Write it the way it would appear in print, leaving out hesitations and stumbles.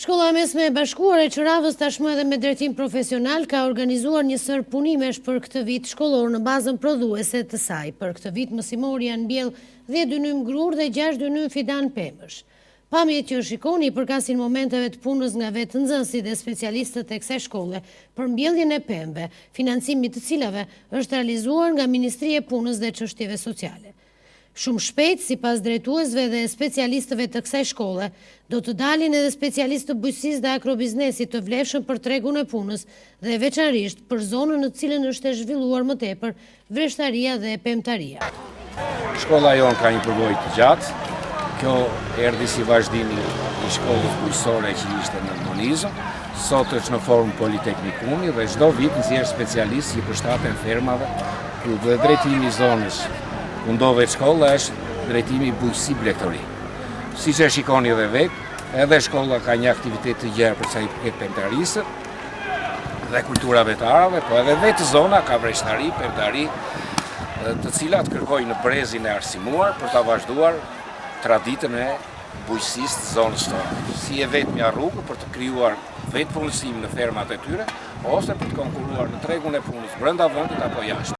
Shkolla e Mesme e Bashkuar e Çëravës tashmë edhe me drejtim profesional ka organizuar një sërë punimesh për këtë vit shkollor në bazën prodhuese të saj. Për këtë vit mësimor janë mbjellë 10 dynym grurë dhe 6 dynym fidan pemësh. Pamjet që shikoni i përkasin momenteve të punës nga vetë nxënësit dhe specialistët e kësaj shkolle për mbjelljen e pemëve, financimi i të cilave është realizuar nga Ministria e Punës dhe Çështjeve Sociale. Shumë shpejt, sipas drejtuesve dhe specialistëve të kësaj shkolle, do të dalin edhe specialistë të bujqësisë dhe agrobiznesit të vlefshëm për tregun e punës dhe veçanërisht për zonën në të cilën është e zhvilluar më tepër vreshtaria dhe pemëtaria. Shkolla jonë ka një përvojë të gjatë. Kjo erdhi si vazhdimi i shkollës bujqësore që ishte në monizëm. Sot është në formë politeknikumi dhe çdo vit nxjerr specialistë që përshtaten fermave ku dhe drejtimi i zonës ku ndodhet shkolla është drejtimi bujqësi blegtori. Siç e shikoni edhe vetë, edhe shkolla ka një aktivitet të gjerë për sa i përket pemëtarisë dhe kulturave të arave, po edhe vetë zona ka vreshtari, pemëtari, të cilat kërkojnë në brezin e arsimuar për ta vazhduar traditën e bujqësisë të zonës tonë, si e vetmja rrugë për të krijuar vetëpunësim në fermat e tyre, ose për të konkurruar në tregun e punës brenda vendit apo jashtë.